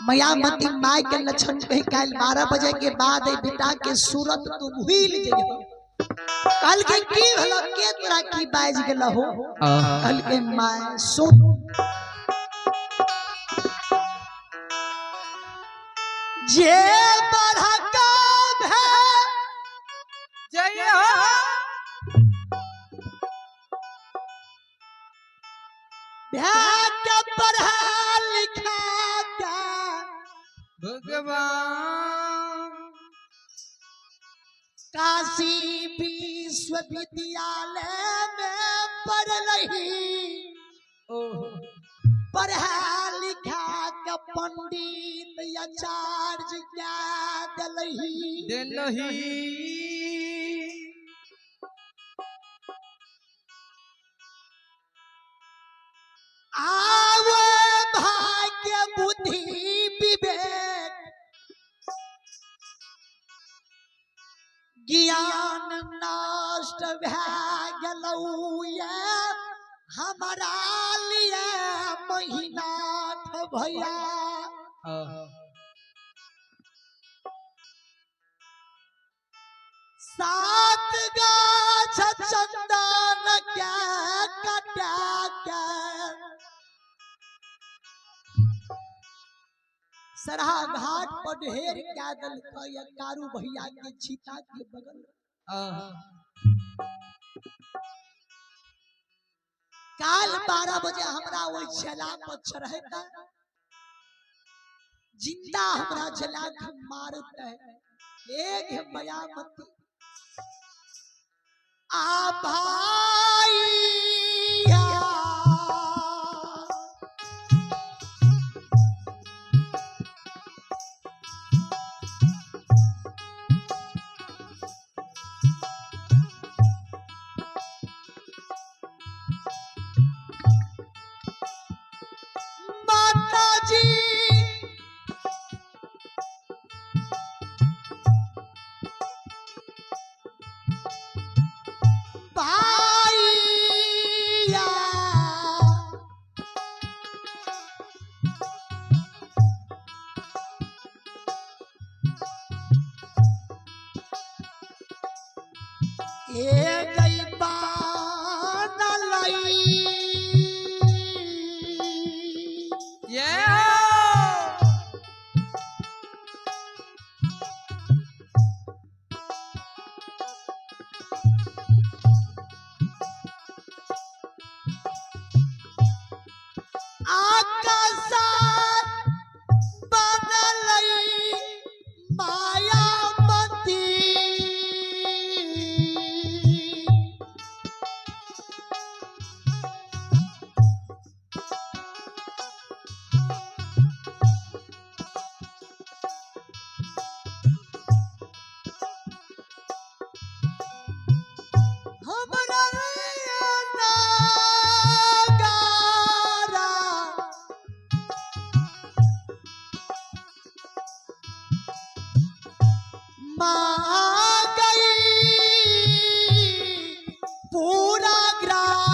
मायामती माय के लक्षण कही काल 12 बजे के बाद ए बेटा के सूरत तू भूल जइहो। कल के की भलो के तोरा की बाज गेल हो? कल के my सुन जे बढ़का भे जय हो भे के पढ़ा लिखा के भगवान काशी विश्वविद्यालय में पढ़लही पढ़ा लिखा के पंडित आचार्य क्या दिलही दिलही। आवो भाग्य बुद्धि विवेक ज्ञान नष्ट भए गेलौ ये हमारा लिए महीनाथ भैया। सात गाछ चंदन के कटा के सरहा घाट पर ढेर क्या दलकै या कारू भैया के छीता के बगल। काल 12 बजे हमरा ओहि छेला पर चढ़ेता जिंदा हमरा जला के मारते एक मायामती आ भाईया। माता जी भाईया ए गई बानलई ये आकाश बनलई मायामती हमरा नागारा माँ गई पूरा ग्राम।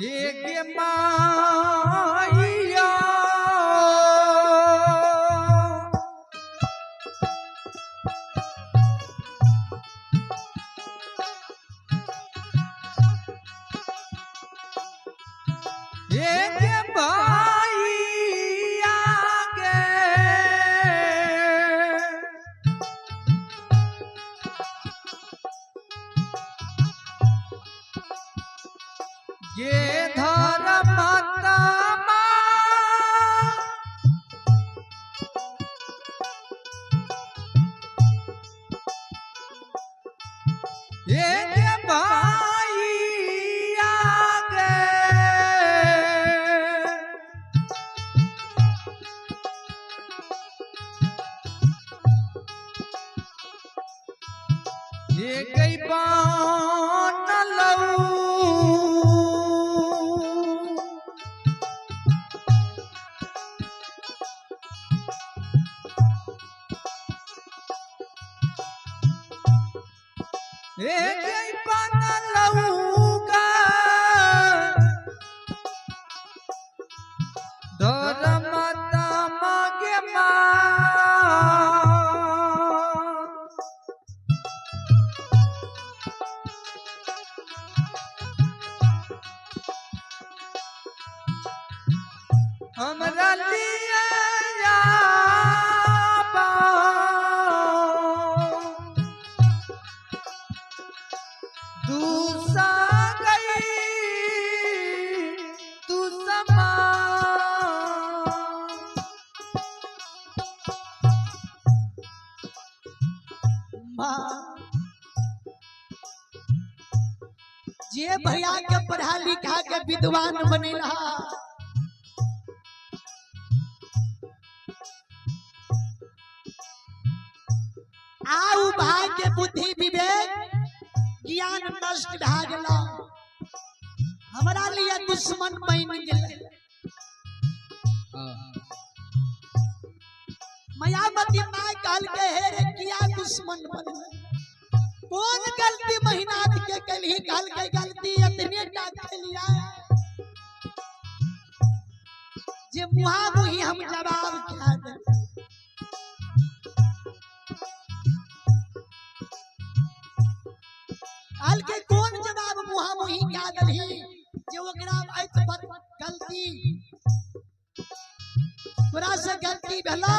एक माइया एक भाइया के ये धर्म माता ये भाई आगे ये गई बान लऊ ये गई बान लऊगा धर्म मागे माँ हमरा लिए आबा दूसा गई तू समा माँ जे भैया के पढ़ा लिखा के विद्वान बनेला आउ भाई के बुद्धि विवेक ज्ञान नष्ट भए गेला, हमरा लिए दुश्मन बन गेलै। मायावती माय कहलकै हे रे किया दुश्मन बनलै, कोन गलती महिनाथ के केलही? कहलकै गलती एतने टा केलियै जे मुहा मुही हम जवाब क्या दे। कहलकै कोन जवाब मुहा मुही क्या देलही जे ओकरा गलती तोरा से गलती भेलो,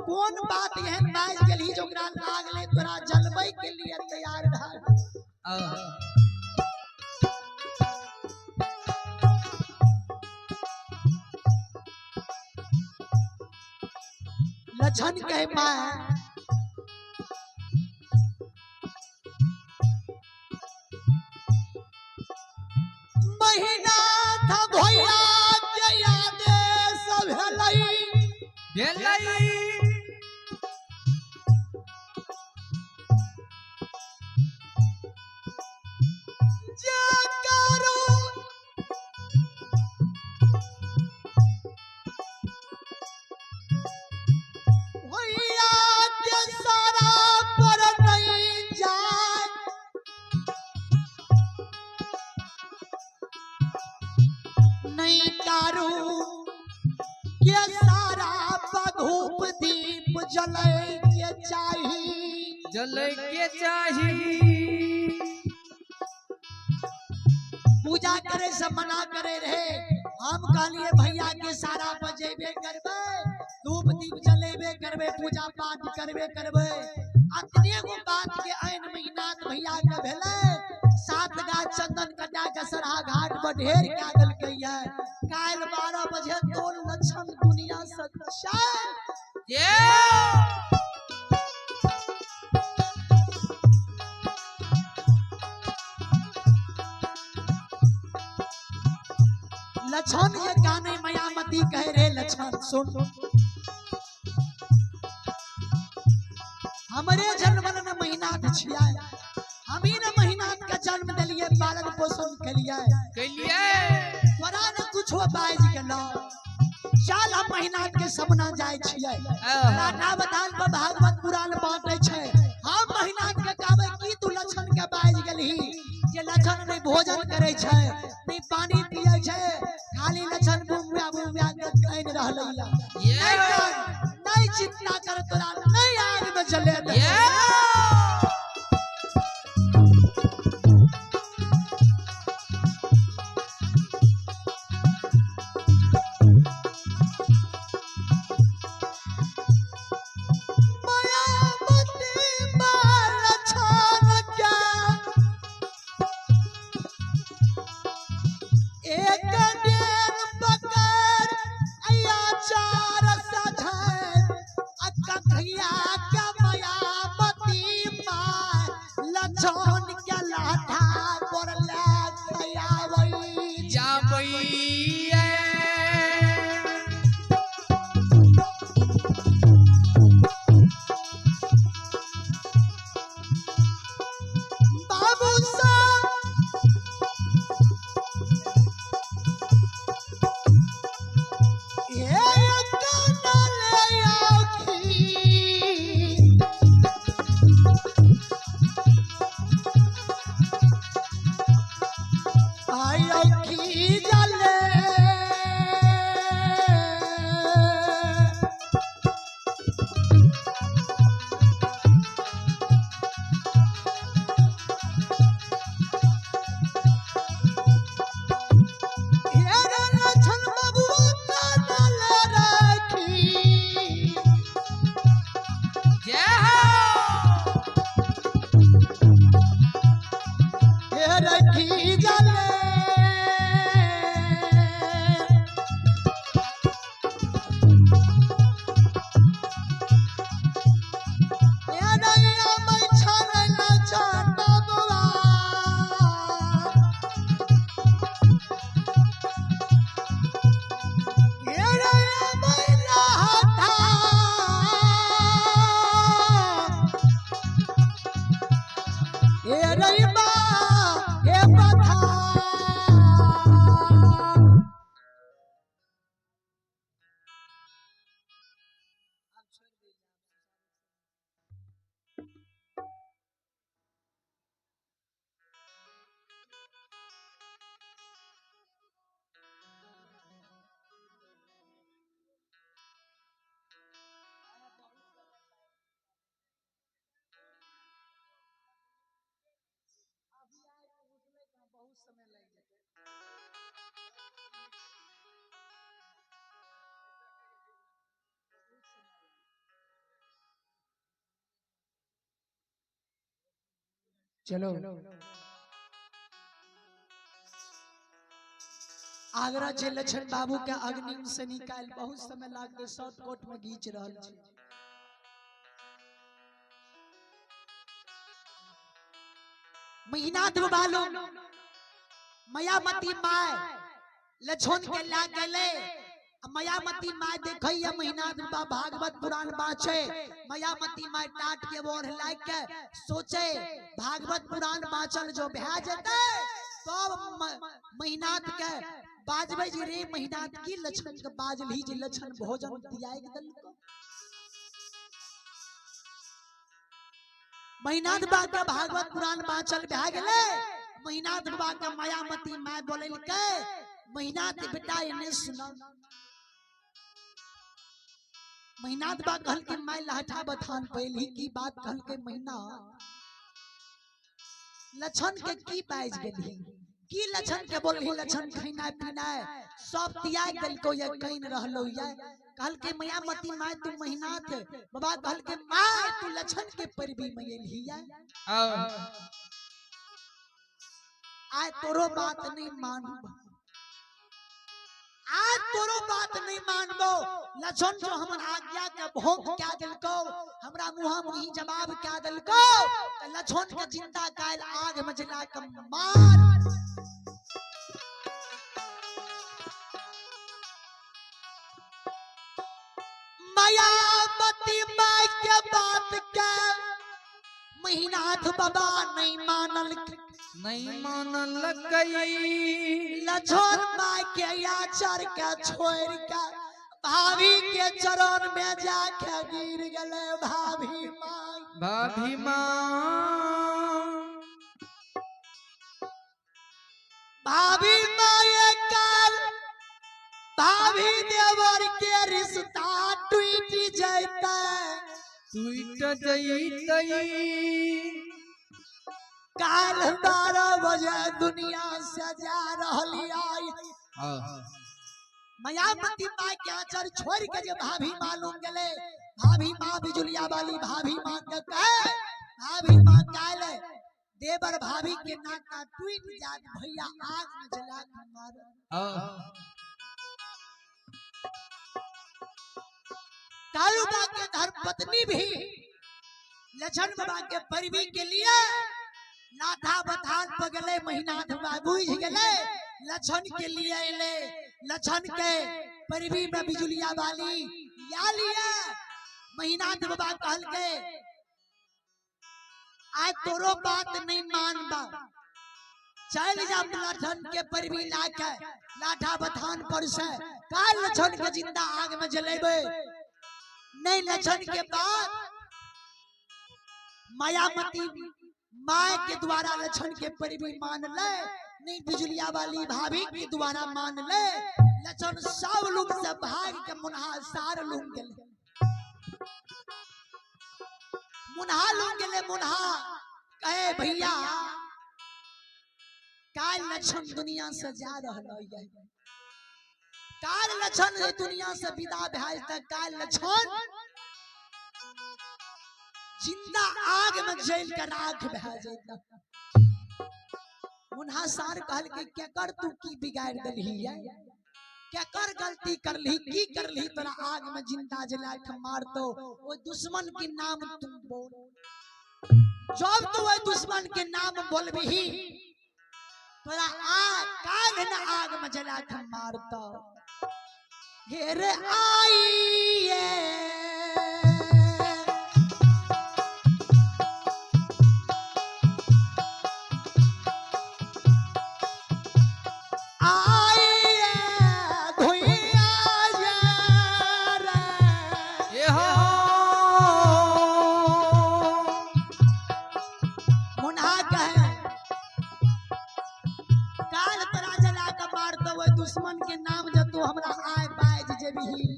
कोन बात एहन बाजि गेलही जे ओकरा लागलै तोरा जलबै के लिए तैयार भए। लक्षण कहे माय महीना था भैया के आदेश भेलै भेलै जे करू भैया के सारा पर नहीं जाए, नहीं करू के सारा धूप दीप जलै के चाही, जलै के चाही। पूजा करे से मना करे रहे, हम कहलिए भैया के सारा बजेबे करबै, धूप दीप जलेबे करबै, पूजा पाठ करबे करबै। अतने गो बात के ऐन महीनाथ भैया के भेलै 7 गाछ चंदन कटा के सरहा घाट पर ढेर कए देलकै। काल्हि 12 बजे तोर लक्षण दुनिया से चल। लक्षण ये गाने मायामती कह रे लक्षण सुन, हमरे जन्मल न महीनाथ छियै, हम ही न महीनाथ के जन्म दिलिए, पालन पोषण केलिए, तोरा न कुछो बाजि गेलो। चल हम महीनाथ के सबना जाय छियै, लाठा बदान पर भागवत पुराण बांटे छै, हम महीनाथ के कहबै की तू लक्षण के बाजि गेलही जे लक्षण नहीं भोजन करे छै, नहीं पानी पिए छै, खाली लक्षण बुमबा बुमबा के कानि रहलैया। नहीं चिंता कर तोरा नहीं आग में जले दे। मायावती बाल लक्षण के एक डेर पकड़ अया चार सधन कन्हैया के मायावती माय लक्षण के लाठा बाबू साहब ये कानले आखी आई आखी जले ये लछन बाबू कानले राखी जय हो। ये रखी जले ये नैया मैं छन लछन बाबुआ ये नैया मैं लहठा ये रईबा ये पथा। बहुत समय लग जाता चलो आगरा जे लछन बाबू के अग्नि से निकाल बहुत समय लागते शॉर्ट कोट में घींच रहल छी। महीना बालो मायामती my लछन के ला गेले। मायामती my देखैया महीना बा भागवत पुराण बाँचे। मायामती my टाट के ओढ़ लाग के सोचे भागवत पुराण बाँचल जो भए जेतै तब महीनाथ के बाजबै जे रे महीनाथ की लछन के बाजलही जे लछन भोजन दियाइ देलको। महीनाथ बा के भागवत पुराण बाँचल भए गेलै। महीनाथ बाबा के मायामती my बोललकै महीनाथ बेटा एने सुन। महीनाथ बा कहलकै my लहठा बथान पैलही की बात कहलकै महीना लछन के की बाजि गेलही की लछन के बोलही लछन खैनाय पीनाय सब तियाग देलको या can रहलो या। कहलकै मायामती my तू महीनाथ बाबा कहलकै my तू लछन के परबी में एलही या आय तोरो बात नहीं मानबो आज तोरो बात नहीं मानबो। लछन जो हमर आज्ञा के भोग क्या देलको हमरा मुहा मुही जवाब क्या देलको त लछन के जिंदा कायल आग में जला के मार। मायावती my के बात के महीनाथ बाबा नहीं मानल नहीं मानलकै। लछन my के आचर के छोड़ के भाभी के चरण में जाके गिर गले भाभी my. भाभी माँ भाभी my काल भाभी देवर के रिश्ता टूट जैते टूट जैतै। काल 12 बजे दुनिया से जा रहली आई। मायावती माँ के आचर छोड़ के जे भाभी मालूम गेले भाभी माँ बिजुलिया वाली भाभी माँ के कहे भाभी माँ काले देवर भाभी के नाता टूट जात भैया आग में जला के मार। कालू बा के धर्म पत्नी भी लछन बाबा के परवी के लिए लाठा बथान पर गेले महीनाथ बा बुझ गेले लछन के लिए एले लछन के परवी में बिजुलिया वाली या लिया। महीनाथ बाबा कहलके आय तोरो बात नहीं मानबा, चल जा लठन के परवी लाके लाठा बथान पर से काल लछन के जिंदा आग में जलेबे। नहीं लछन के बाद मायामती my के द्वारा लछन के परवी मान ले, नहीं बिजुलिया वाली भाभी के द्वारा मान ले। लछन सब लोग से भाग के मुन्हा सार लूंग गेले, मुन्हा लूंग गेले। मुन्हा कहे भैया काल लक्षण दुनिया से जा रहल है, काल लक्षण दुनिया से विदा भैल त काल लक्षण जिंदा आग में जल के राख भै जैता। मुन्हा सार कहल के केकर तू की बिगाड़ देलही है, केकर गलती करलही, की करलही तोरा आग में जिंदा जला के मारतो। ओ दुश्मन के नाम तुम बोल, जब तू ओइ दुश्मन के नाम बोलबही तोरा आग काल न आग में जला के मारतो। हे रे आइए दुश्मन के नाम जब तू हमरा आय बाज जेबही।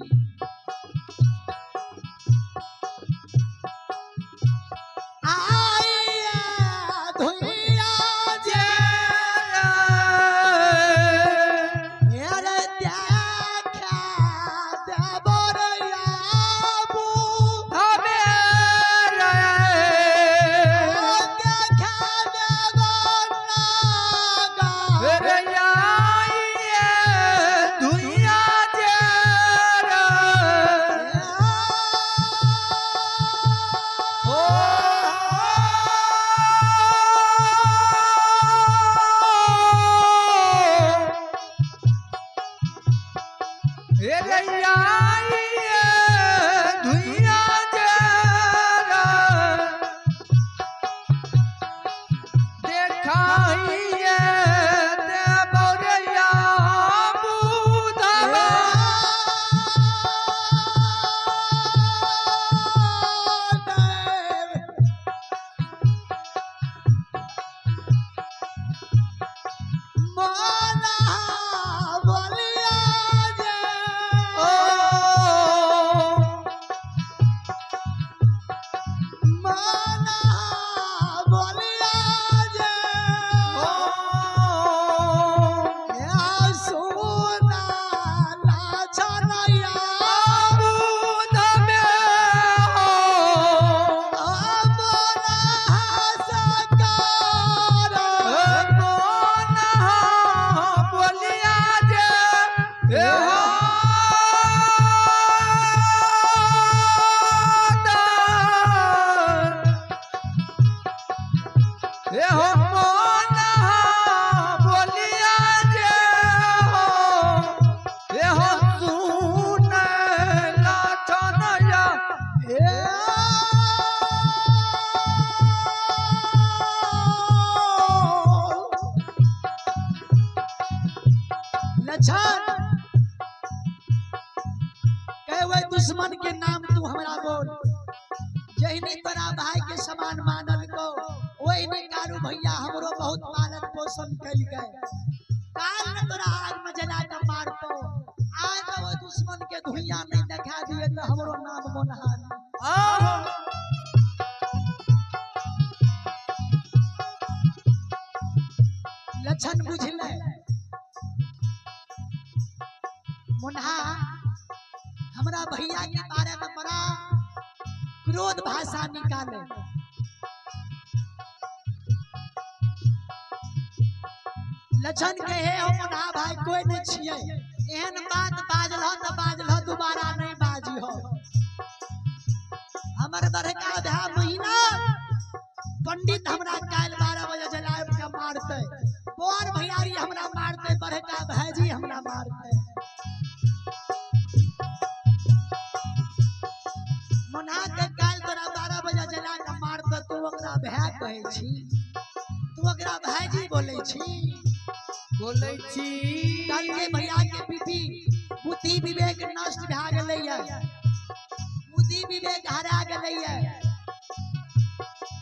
दुश्मन के नाम तू हमरा बोल, जहिनी तोरा भाई के समान मानल को वही कारू भैया हमरो बहुत पालन पोषण कल गए। काल न तोरा आग में जला के मारतो, आज तो वो दुश्मन के धुइया नहीं दिखा दिए तो हमरो नाम मोनहार। लक्षण बुझले मुन्हा हमरा भैया के बारे में बड़ा क्रोध भाषा निकाले। लक्षण के हे हो मुन्हा भाई कोई नहीं छिए, एहन बात बाजल हो तो बाजल हो, दोबारा नहीं बाजी हो। हमर बड़का भा महीना पंडित हमरा काल 12 बजे जलाए के मारते, बोर भैयारी हमरा मारते, बड़का भाईजी हमरा मारते। मुन्हा के काल तोरा 12 बजे जला के मारते, तू ओकरा भाय कहै छी, तू ओकरा भाईजी बोलै छी। बोलै छी। कल के भैया के बीबी बुद्धि विवेक नष्ट भए गेलैया, बुद्धि विवेक हरा गेलैया।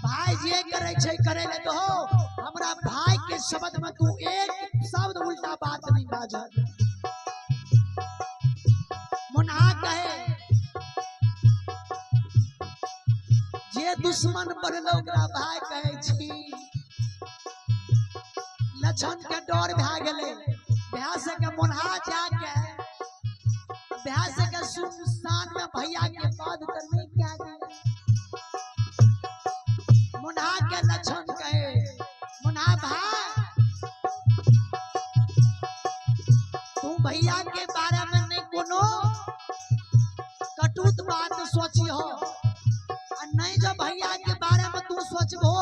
भाई जे करे छै करे ले दहो, हमरा भाई के शब्द में तू एक शब्द उल्टा बात नहीं बाजल। मुन्हा कहे जे दुश्मन बनलो ओकरा भाई कहे छी। लक्षण के डर भए गेलै, भए सके मुन्हा जाके भए सके सुनसान में भैया के बाद तऽ नहीं कए दिए। मुन्हा के लक्षण कहे, मुन्हा भाई तू भैया के बारे में नहीं कोनो कटुत बात सोची हो, आ नहीं जो भैया के बारे में तू सोचबो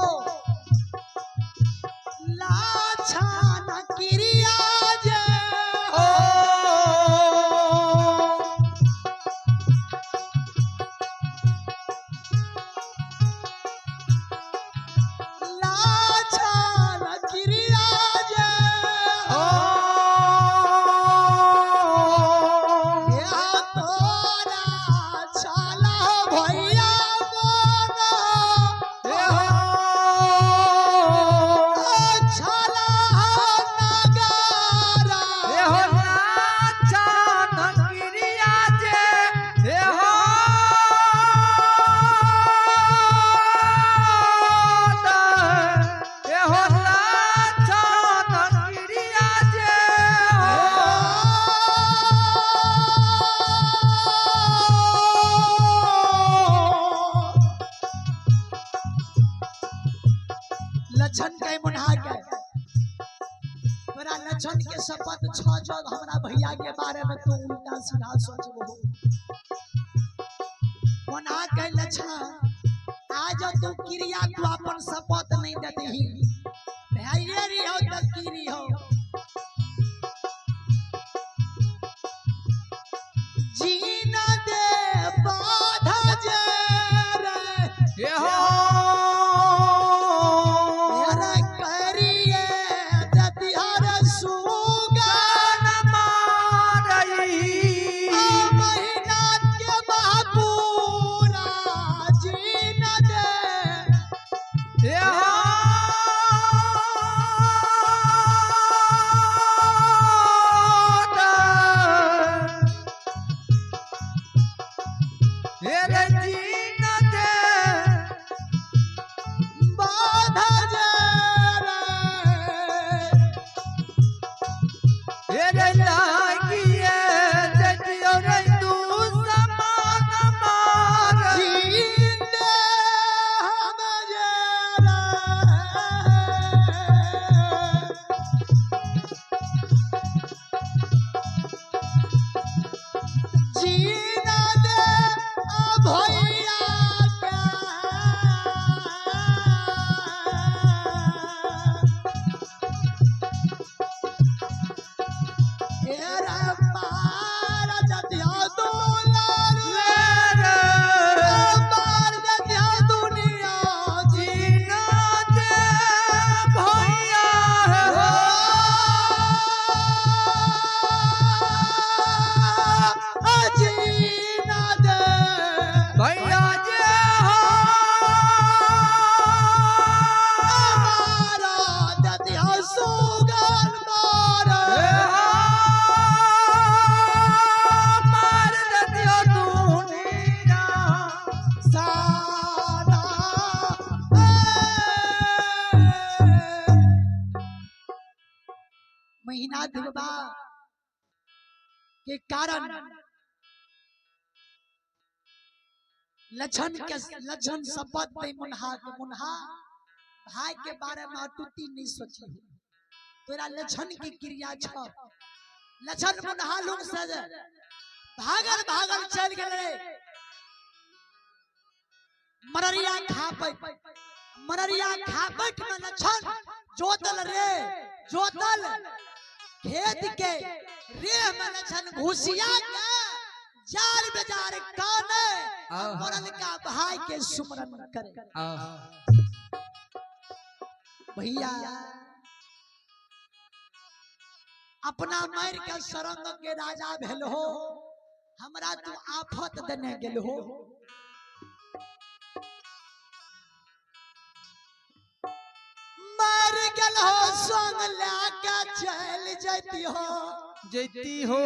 लाछन क्रिया जे ओ लाछन क्रिया जे ओ या तोरा छाला भैया मोना हे हो छाला नगारा हे हो लाछन क्रिया जे हे हो हे हो लाछन क्रिया जे हो। लक्षण के मुन्हा के तोरा लक्षण के शपथ छ जग हमरा भैया के बारे में तू उल्टा सीधा सोचबो। मुन्हा के लक्षण आज तू क्रिया तू अपन शपथ नहीं देती भैया री हो त की हो जीना दे बाधा जे रे हे हो अरे करिए दतिहार सुगा गान मारई महीना के महापूरा जीना दे हे हो हे रे जीन दे बाधा जे रे हे रे लागिए जजियो रे तू समान मार जींदे हम जे रे जीना दे आ भैया के हे रे मार जतिया दुलार रे रे मार जतिया दुनिया जी जीन दे भैया हो जीना दे भैया जे हो मारा जतिया सुगन मारा हे हो मार दतियो दुनिया सादा महीना दिवबा के कारण लक्षण के लक्षण शपथ दे मुन्हा के मुन्हा भाई के बारे में अटूटी नहीं सोची हो तोरा लक्षण की क्रिया छ। लक्षण मुन्हा लोग से भागल भागल चल गेलै मररिया खापैत मररिया खापैत में लक्षण जोतल रे जोतल खेत के रे में लक्षण घुसिया के जार बेजार काने आहा। मरल का भाई के सुमरन करे। आहा। भैया अपना मार के सरंग के राजा भेल हो, हमरा तू आफत देने गेल हो। मर गेल हो संग लए के चल जैती हो, जैती हो।